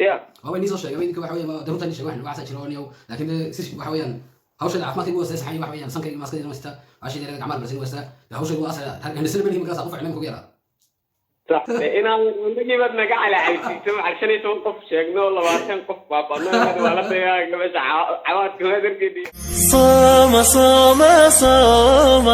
Ya. Waa inii soo sheegay idinka waxa weeyaan dee runta inii sheegay waxaan waxaa jira oo niyow, laakiin dee si waxa weeyaan hawsha caafimaadkaygu waa saxan, waxa weeyaan sankayga maaskadayda ma sitaa, ashayda gacmaha barsin waa sitaa, dee hawshaydu waa asaya handasana melihi markaas qof iclaamka ugu yaraa. Sax inaan inagiibaad naga calaacalsiiso, waxaan 15 qof sheegno, 20 qof baabano waa la dagaaga meesha cawaadka madarkeedii. صام صام صام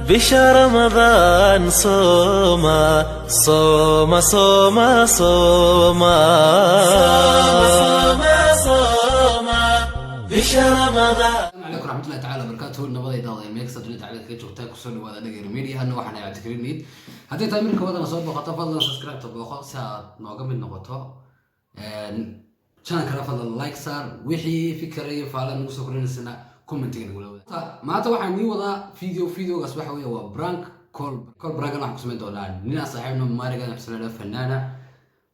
بش رمضان صام صام صام صام صام صام بش رمضان. Asalaamu calaykum raxmatullahi tacaala wabarakaatuhu. Nabadayda odayaal, meel kasta dunida tacalada kaga joogtaa, kusoo dhawaada Dhageer Media. Anna waxaan ahay Cabdikariin Niid. Haddii tahay marka wadana soo booqato, fadlan subscribe-ta booqo si aad nooga mid noqoto channelkana. Fadlan like saar, wixii fikra iyo faala nagu soo kordhinaysana commentiga nagula wada. Maanta waxaan nii wadaa video. Videogaas waxa weeye waa prank call. Call prankan waxaan ku samayn doonaa ninaan saaxiibno, Maariga Xuseen fanaana.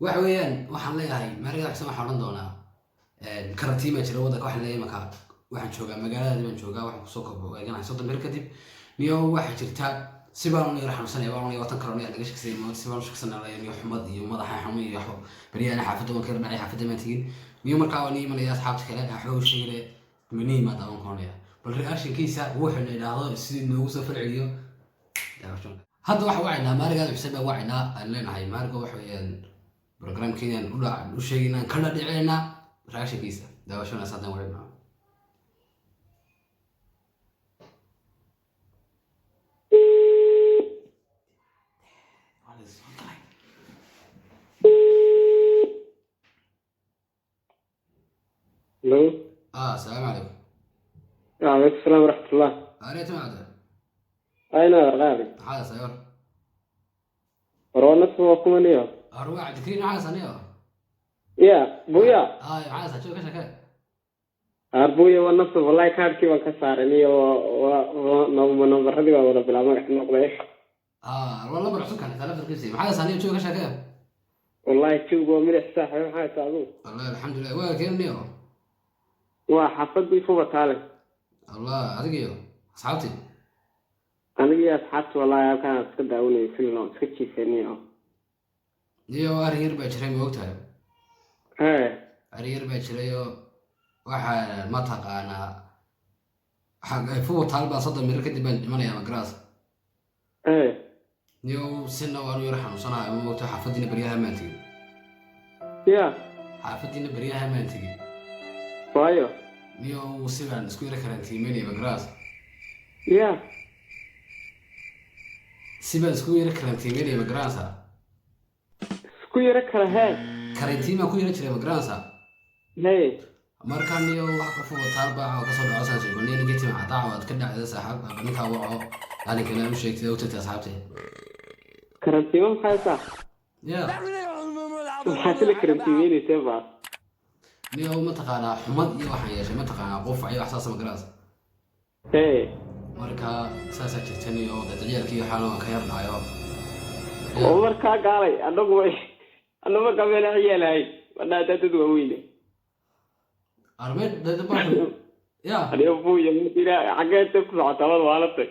Waxa weeyaan waxaan leeyahay Maariga Xuseen, waxaan odhan doonaa karantiin baa jira waddanka. Waxaan leeyahay marka waxaan joogaa magaaladaadi baan joogaa, waxaan kusoo eeganahay 30 bir kadib. Niyo waxaa jirta si baan yar xanuunsanaya, baan watan karoon laga shakisay, si baan u shaksanaya niyo, xumad iyo madaxa xanuun iyo waxba beryahan xaafadda waan ka yar dhacay, xaafadda maan tegin niyo. Markaa waan imanaya asxaabta kale, waxba u sheegay mani yimaada waan koronaya, bal reactionkiisa wuxuu na idhaahdo sidii noogu soo falceliyo. Hadda waxa wacaynaa Maarigaada Xuseen baa wacaynaa. Aan leenahay Maariga waxa weeyaan programkeedaan u dhac u sheegaynaa, kana dhiceynaa reactionkiisa. Daawashanaas haddaan wacinaa. Hello. Ah, asalaamu calaykum. Calaykum salaam waraxmatullah. Areeta macda. Ayna warqaabi. Maxaa sayor? Warwanas waa kumaniyo. Arwa Cabdikariin, maxaa saniyo? Ya buya. Ay, maxaa sa jooga shakee? Arbuya waa nafta, wallahi kaadhkii baan ka saaray niyo, nambaradii baa wada bilaa magac noqday. Ah, waa lambar cusub kan xitaa laftarkiisi. Maxaa saniyo, jooga shakee? Wallahi joog waa milix saaxiib, maxaa tahay adigu? Wallahi alxamdulilah, waa keenniyo. Waa xaafadii fuba taale. Allah, adigiyo asxaabtii. Aniga iyo asxaabta wallahi halkaan iska daawanayo film oo iska jiifaniyo. Niyo arrin yar baa jiray, ma ogtahay? Hee. Arrin yar baa jirayoo waxaa mataqaanaa fuwa taal baa 30 mirir kadib baan dhimanayaa magaraas. Hee. Niyo sina waanu yar xanuunsanahay, ma ogtahay? Xaafadiina baryaha maan tegin. Ya. Xaafadiina baryaha maan tegin. Waayo? Niyo si baan isku yara karantiimeynaya magaraas. Ya. Si baan isku yara karantiimeynaya magaraasa. Isku yaro kala hee. Karantiin baan ku yara jiray magaraasa. Hee. Marka niyo wax ka fuwa taal baa oo kasoo dhaco saan sheego, niyo ninkii tima cadaaca waad ka dhacda saaxab ninkaa waco arrinkana u sheegtay u tagtay asxaabtay. Karantiimo maxaa saa? Ya. Maxaa sila karantiimeynaysa baa? Niyo mataqaanaa xumad iyo waxaan yeeshay mataqaanaa qof iyo wax saasa magaraas. Hee. Marka saasaa jirta niyo, dee ciyaalkii waxaana waan ka yar dhacayo. Oo markaa gaalay anagu way anama qabeena ciyaalahay wadhaa dad waaweyne. Armeed ya. Aniga buuya madiina xaggeed ku socotaa wad waalatay.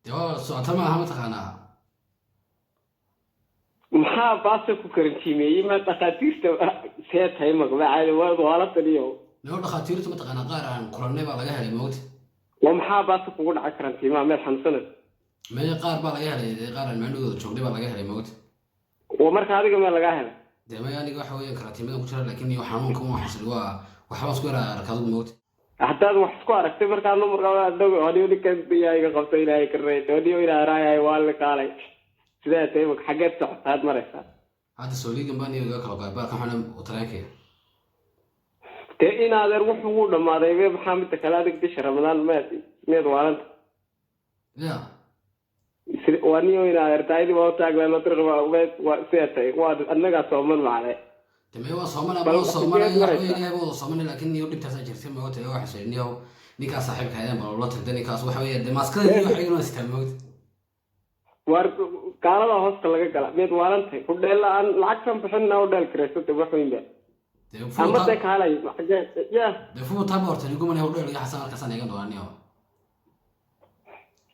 Dee waa socota maaha mataqaanaa. Maxaa baasa ku karantiimeeyey? Ma dhakhaatiirta see tahay maqbacaada waad waalatan iyo. Niyo dhakhaatiirtu mataqaanaa qaar aan kulannay baa laga helay, moogta. Waa maxaa baasa kugu dhacay karantiimaha meel xanuunsanay? Meel qaar baa laga helay, dee qaar aan maalmahooda joognay baa laga helay, moogta. Oo marka adiga meel lagaa helay? Dee maya, aniga waxa weeyaan karantiimadan ku jira, laakiin iyo xanuunka un xasil waa waxbaan isku yara arkadugu, moogta. Haddaad wax isku aragtay markaa numarka aniyo ninkan yaa iga qabto ilaahay karey aniyo ilaa raayahay waa la kaalay sidaa tahay maka xaggeed socotaad maraysaa? Hadda sooligan baan iga kala goay baalkan waxaan u tareenkaya. Dee in adeer wuxuu wuu dhammaaday be, maxaa midda kale adig bisha Ramadaan meed meed waalanta? Ya. Waa niyo in adeer taayadii waa utaagla meed waa sidaa tahay waa annagaa sooman macne. Dee maya waa soomanaa Bal waa soomanaya xageed waxa maraysaa? weeye ilaahay waa soomanaya, laakiin niyo dhibtaasaa jirtay, moogta. Waxa sheegay niyo ninkaas saaxiibka hayaan baa loola tagtay ninkaas waxa weeye dee maaskada iyo waxa igana sitaa, moogta. Waar gaalada hoosta laga gala meed waalantahay hudheel aan lacagtan bixinna hudheel kiraysata wax weyn ba. Dee ama fuwa dee kaalay xagee ya. Dee fuwa taaba horta nigu manaya hudheel iyo xasan markaasaan eegan doonaa niyo.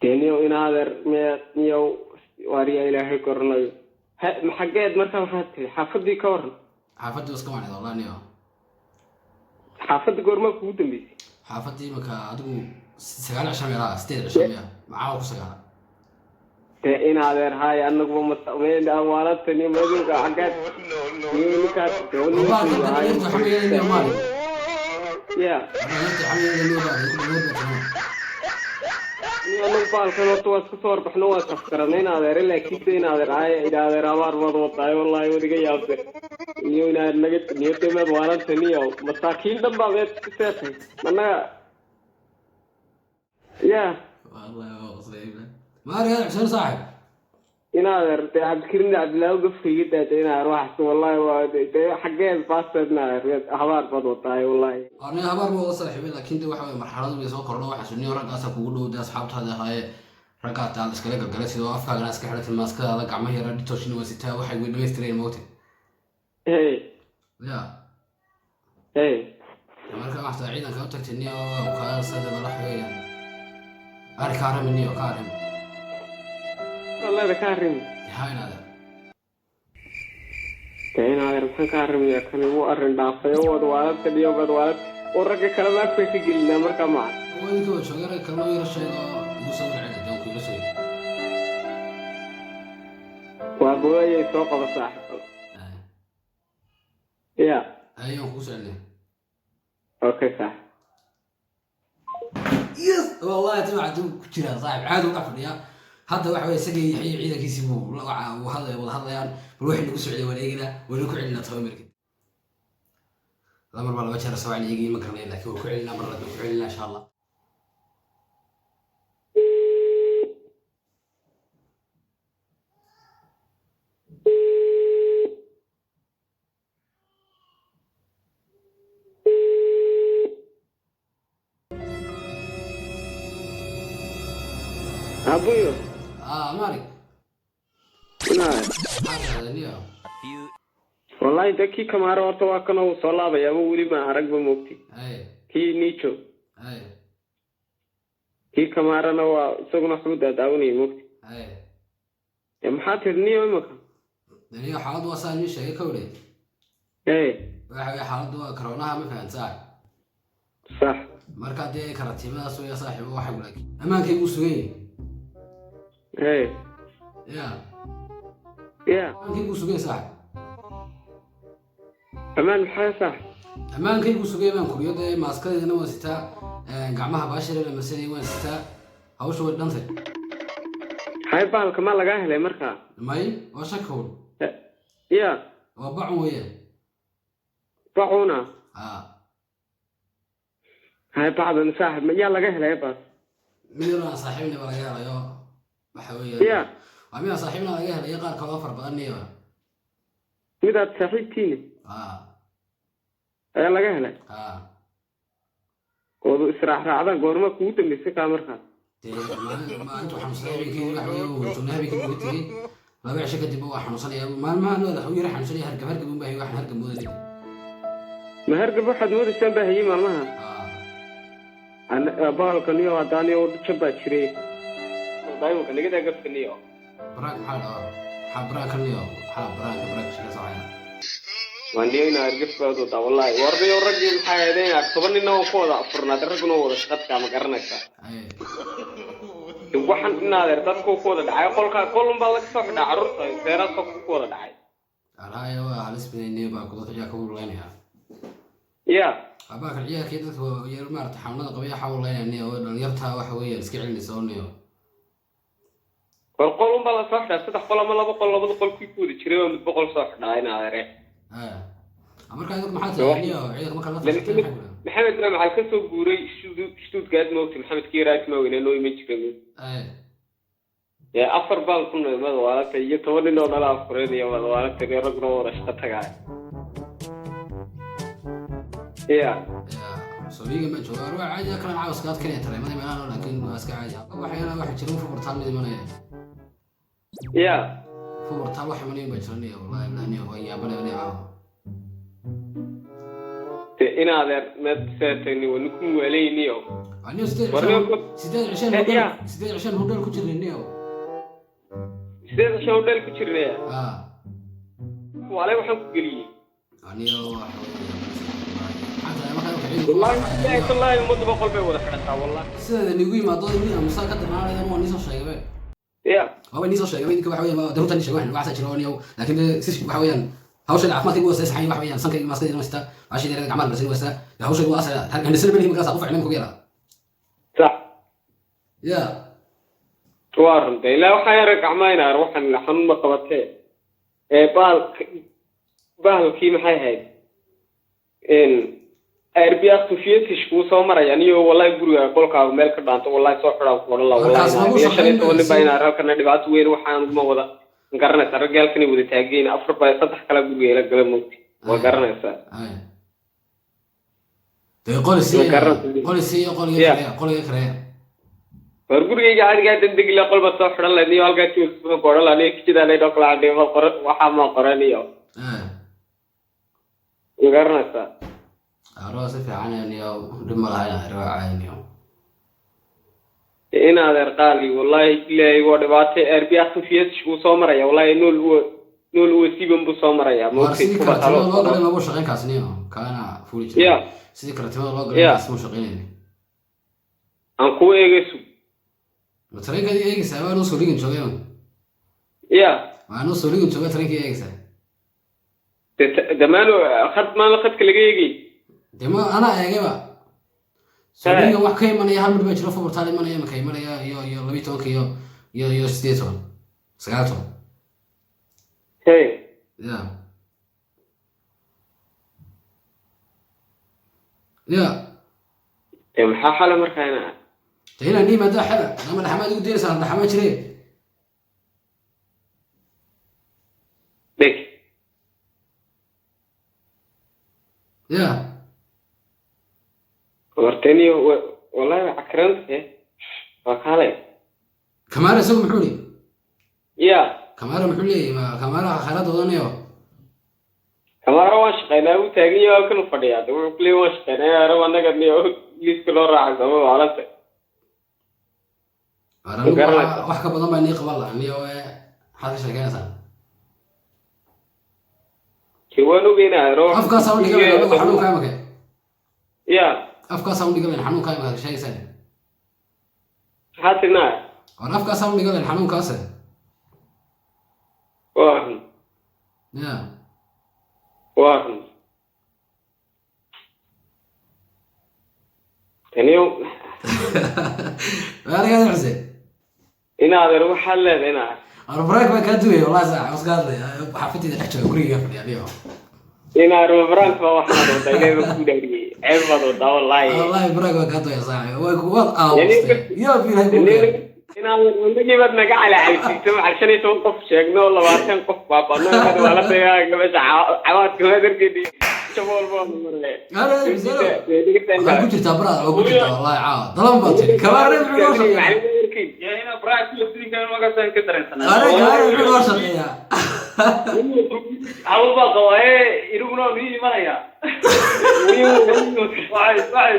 Dee niyow in adeer meed niyow waariyaa ilaahay koranayo xaggeed markaa maxaad tiri xaafadii ka waran? Xaafadii iska wacneed wallahi niyo. Xaafadda goormaa kugu dambeysay? Xaafadii imika adigu 9 cisho meelaha, 8 cisho miya, macaawa ku 9. Dee in adeer haay, anaguba mawaalatani madowga xaggaad ninkaas. Baarka dhalinyarta waxa weeyaan maali. Ya. Dhalinyarta waxa weeyaan niyo baa dhalinyar baa jira. Anagu baalkan horta waa iska soo horbaxno, waa safkaranay in adeer, laakiin de in adeer haay, in adeer abaar baad wataay wallahi, wadiga yaabte iyo inaad naga niyadamaad waalantaniyo masaakiin dhan baa meed seetay annaga ya. Wallahi waa qoslay maari hada xuseen saaxib. In adeer dee Cabdikariin Cabdilaahi gafka iga daada in adeer, waxaas wallahi waa dee xaggeed baasteed in adeer habaar baad wataay wallahi. Aniga habaar ma wada saaxiibay, laakiin de waxa weye marxaladu way soo kordho, waxa sunniyo raggaasa kugu dhow dee asxaabtaada ahaaye raggaa taad iskala galgalay sidoo afkaagana iska xidhatay maaskadaada gacmaha yara dhitooshin waa sitaa waxay way dhamaystireen moogta. Hey. Ya. Hey. Marka waxtaa ciidanka u tagtay niyo kaasada bala xweeyaan ari ka arami niyo ka arami. Wallahi ka arrimi. Haa inaade. Dee in adeer maxaan ka arrimayaa? Kani wuu arrin dhaafay oo wad waalanta dhiyo bad waalad oo ragga kale maafka ka gelinaa markaa maca. Idinka waa joogay ragga kalena yara sheego igu soo warceli dee kuila sugay. Waa bogayay soo qaba saaxib ya. Ayaan kugu socelinay. Okay saaxib. Yes wallahi tima caduu ku jiraa saaxib, caadi u dhex fadhiyaa hadda. Waxa weye isagii Yaxya ciidankiisii buu wada hadlayaan. Bal wixii nagu socday waan eeginaa, wayna ku celinaa 10 markii laba mar baa 2 jeer sawaan eegin ma garanay, laakiin waan ku celinaa mar labaad, waan ku celinaa insha Allah. Abuyo. Ah mari. Inaad maxaa dhahday niyo? Wallahi dee kii kamaaro horta waa kana uu soo laabayaaba, weli ma aragba moogti. Ay. Kii nijo. Ay. Kii kamaarana waa isaguna waxbuu daadaawanayay moogti. Ay. Ee maxaa tiri niyo imaka? Niyo xaaladdu waa saa nii sheegay kowdhe. Ee. Waxa weye xaaladdu waa karoonaha, ma fahan saaxib? Sax. Marka dee karatiimadaas weya saaxiib, waxay laakiin ammaankay uu sugan yahay. Ee. Ya. Ya. Ammaankay uu sugan yahay saaxib. Amaan maxaa sax? Ammaankaygu sugay baan kuriyo dee maaskadeedana waan sitaa, gacmaha baashira la masanay waan sitaa, hawsha way dhantay. Hay baalka ma lagaa helay markaa? May, waa shaka un. Ya. Waa bacun weeyaan. Bacuuna. Aa. Hay bacdan saaxib ma yaa laga helay baas? Mid yaroo aan saaxiibna baa laga helayo waxa weeyaan. Ya. Waa mid aan saaxiibna laga helayo, qaar kaloo fara badan niyo. Midaad saaxiibtiini aa ayaa laga helay? Aa. Oodu israacraacdaan goorma kugu dambeysay kaa markaa? Dee maalintuu xanuunsaday habeenkii waxa weeye uu joognay habeenkii buu tegey, 2 cisho kadib waa xanuunsanaya maalmahan waa yara xanuunsanaya, hargab hargab un baa hayay, waxaan hargab moodanay. Ma hargab waxaad moodaysaan baa hayay maalmaha? Aa. Baalka niyo haddaaniyo jab baa jiray daaimka nagadaa gafka niyo. Baraank maxaa dhahaa? Maxaa baraanka niyo? Maxaa baraanka baraanka shaqeysa waxaya? Waa niyo inaa gaf baad wadaa wallahi, warniyo raggii maxaa ahayd inaad 10 nina waan ku wada afurnaad, ragguna wada shaqadkaa ma garanaysaa? Ay. Waxaan in adeer dadku ku wada dhacay qolkaa qolun baa laga soo xidhaa carruurta seeraadka ku wada dhacay. Araya waa halis badan niyo, baa dadka ciyaarka u leynaya. Ya. Abaaka ciyaarkii dadka yar maarata xanuunada qabaya waxaa u leynaya niyo, dhalinyarta waxa weeyaan iska celinaysa oo niyo. War qolun baa lasoo xidhaa, 3 qol ama 2 qol, labada qol kii ku wada jiray waa mid boqol soo xidhaa in adeere. Marka idinku maxaa tahay niyo ciidanka marka la tashatay maxay ku dhahaan? Maxamed baa maxaa ka soo guuray Stuttgart moogta, Maxamed kii raajma weynaa noo iman jiray. Ay. Dee 4 baan ku noy madawaalata iyo 10 nin oo nala afureen iyo madawaalata iyo ragguna wada shaqo tagaaya. Ya. Sabiga ma joogo waa caadi kala caawas kaad keenay tareemada meelaha, laakiin waa iska caadi. Waxyaalaha waxa jira fubartaal mid imanaya. Ya. Fubartaal wax imanaya baa jiranaya wallahi bilahi waa yaabanaya caawa. Dee in adeer meed seetayni waa ninku waalayniyo. Aniyo 8 8 cishaan Ya. 8 cishaan hodheel ku jirnay niyo. 8 cishaan hodheel ku jirnay. Aa. Waalay waxaan ku geliyey. Aniyo waxa weeye xataa markaa waxa ciidanku Wallahi ilaahi tallaahi, ummaddu boqol bay wada xidhantaa, wallahi. Sideeda nigu yimaado nin amusa ka darnaanaya waa nii soo sheegay. Ya. Waaba nii soo sheegay idinka. Waxa weeyaan dee runta nii sheegay, waxaa jira oo niyow, laakiin dee si waxa weeyaan hawshan caafimaadkaygu waa saxan. Waxa weeyaan sankayga maaskayga wasta ashii dheer gacmaha marsin wasta hawshan waa asal handisana belihi markaas qof cilmi ku yara. Sax. Ya. Waa runtay ilaa waxaan yara gacmaynaa, waxaan xanuun ma qabatee ee bahalkii maxay ahayd RB achtenvierzig kuu soo maraya niyo. Wallahi guriga qolkaaga meel ka dhaanto, wallahi soo xidhaan ku odhan lahaa. Markaas Wallahi lagu iyo 15 nin baa shaqayn. Inaa halkana dhibaato weyn waxaan ma wada ma garanaysaa. Ragga halkanay wada taageen, afar baa saddex kala guriga ila gala moogti, waa garanaysaa. Ay dee qoli Ma garanaysaa. Qoli siiyo qoliga. Yeah. Kareeya qoliga, kareeya. War gurigayga caadigaa degdeg ila qolba soo xidhan lahayd niyo, halkaa joogto ku odhan lahaa niyo, kijida laydhoo kala cadhay ma qoran, waxaa ma qoran iyo ma garanaysaa. Aroo si fiican niyo, dhib ma lahayn aroo niyo. In adeer qaali, wallahi ilaahay waa dhibaato. RB achtenvierzig buu soo maraya, wallahi 0 0 7 buu soo maraya. War Moogtay sidii kuba karatimada talo loo galay mabuu shaqayn kaas niyo, kaana fuuli jiray. Ya. Sidii karatimada loo galay Yeah. kaas muu shaqaynayni. Aan kuu eegaysu. Ma tareenkaad eegaysaa? Waa noo Solingen joogay. Ya. Waa noo Solingen joogay, tareenkii eegaysaa. Damaano khad maana khadka laga eegay. Dee ma anaa eegayba Solingen wax ka imanaya. Hal mid baa jiro, Wuppertal imanaya, maka imanaya iyo 12-ka iyo 18, 19. Hey. Ya. Dee maxaa xala markaa ina? Dee inaan niimaada xela ama dhaxmaad igu daynaysaa, dhaxmaa jire. Dheg. Ya. Wartaniyo wallahi waa cakrante, waa kaalay. Kamaara isagu muxuu li? Ya. Kamaara muxuu leeyahay? Ma kamaara khayraad wadanayo? Kamaara waan shaqaynaa, uu taagan yahay halkan u fadhiyaa. De wuxuu kuleeyahay waan shaqaynaa arab annaga niyo liiska loo raacay sama maalanta. War anigu Garanaysa. Wax ka badan baa nii qaban lahaa niyo, maxaad ka sheekeynaysaa? Kee waan ogeynaa aro. Afkaasaa u dhigan anagu xanuunka imaka. Ya. Afkaasaa u dhigan xanuunka imaka sheegaysaa. Maxaa tinaa? War afkaasaa u dhigan xanuunkaase. Waa run. Ya. Waa run taniyo. Aniga Xuseen. Ina adeer waxaad leedahay ina. War prank baan kaa duwaya wallahi, saax iska hadlaya, xaafadayda dhex jooga, gurigayga fadhiya niyo. Ina adeer prank baa waxaad wadaa, ilaahay baa ku dhaariyey, ceeb baad wadaa wallahi. Wallahi prank baan kaa duwaya saax, waad aamustay yaa ilaahay kuu keenay. Ina adeer inagii baad naga calaacalsiisay, waxaan 15 qof sheegno oo 20 qof baabano inaad waa la dagaaga meesha cawaadka wadarkeedii shabool baa marle. Ana Xuseen waxaa ku jirtaa baraad, waa ku jirtaa wallahi, caawa dalan baa tiri kabaare muxuu noo shaqeeyaa? Are kabaare muxuu noo shaqeeyaa? Hawl baa qabaaye, iniguna waa nii imanaya. Waxay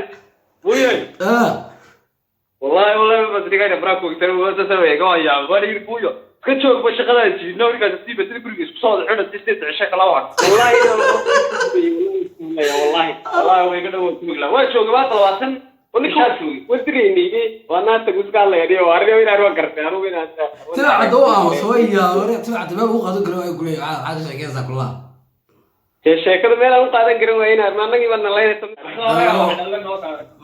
buye. Ah. Wallahi basrigayna baraku ogtan wada sameeyay gawaaya waan yiri buyo ka joog ba shaqada jiidno markaas sii basri guriga isku soo wada xidhan sideed cisho kala waa. Wallahi wallahi. Wallahi way ka dhawo tuugla waa joogay waa 20 Ninka joogay. Wadiraynaye waa naanta guska hadlaya, waa arrin inaan waa gartay anugu inaan Timaca doo aamus way yaa timaca meel ugu qaadan karo ay gurey waxaad ka sheekeysaa kullaha. Dee sheekada meel aan u qaadan karin waa inaan annagii baa nalaynaysa.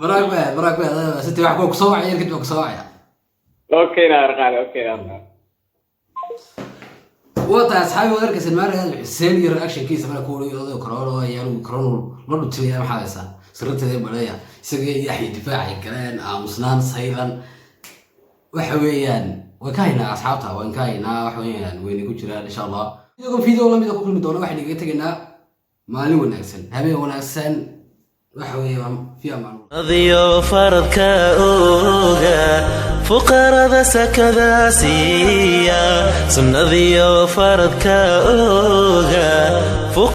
Prank baa, prank baa si timac ku soo wacaya kadib ku soo wacaya. Okay inaan arqaale, okay inaan arqaale. Waa tahay asxaabi, waad arkaysan maaraya Xuseen iyo reactionkiisa marka kuwii odayo corona ayaan corona la dhuntinaya, maxaa haysaa sirteeda baleeya isaga iyo Yaxya difaacay galeen aamusnaan saylan. Waxa weeyaan way ka haynaa asxaabta, waan ka haynaa, waxa weeyaan wayna ku jiraan insha Allah. Iyagoo video lamid ah ku kulmi doona, waxaan igaga tegaynaa maalin wanaagsan, habeen wanaagsan, waxa weeyaan fi amaan. Adiyo faradka oga, fuqarada sakada siiya, sunnadiyo faradka oga.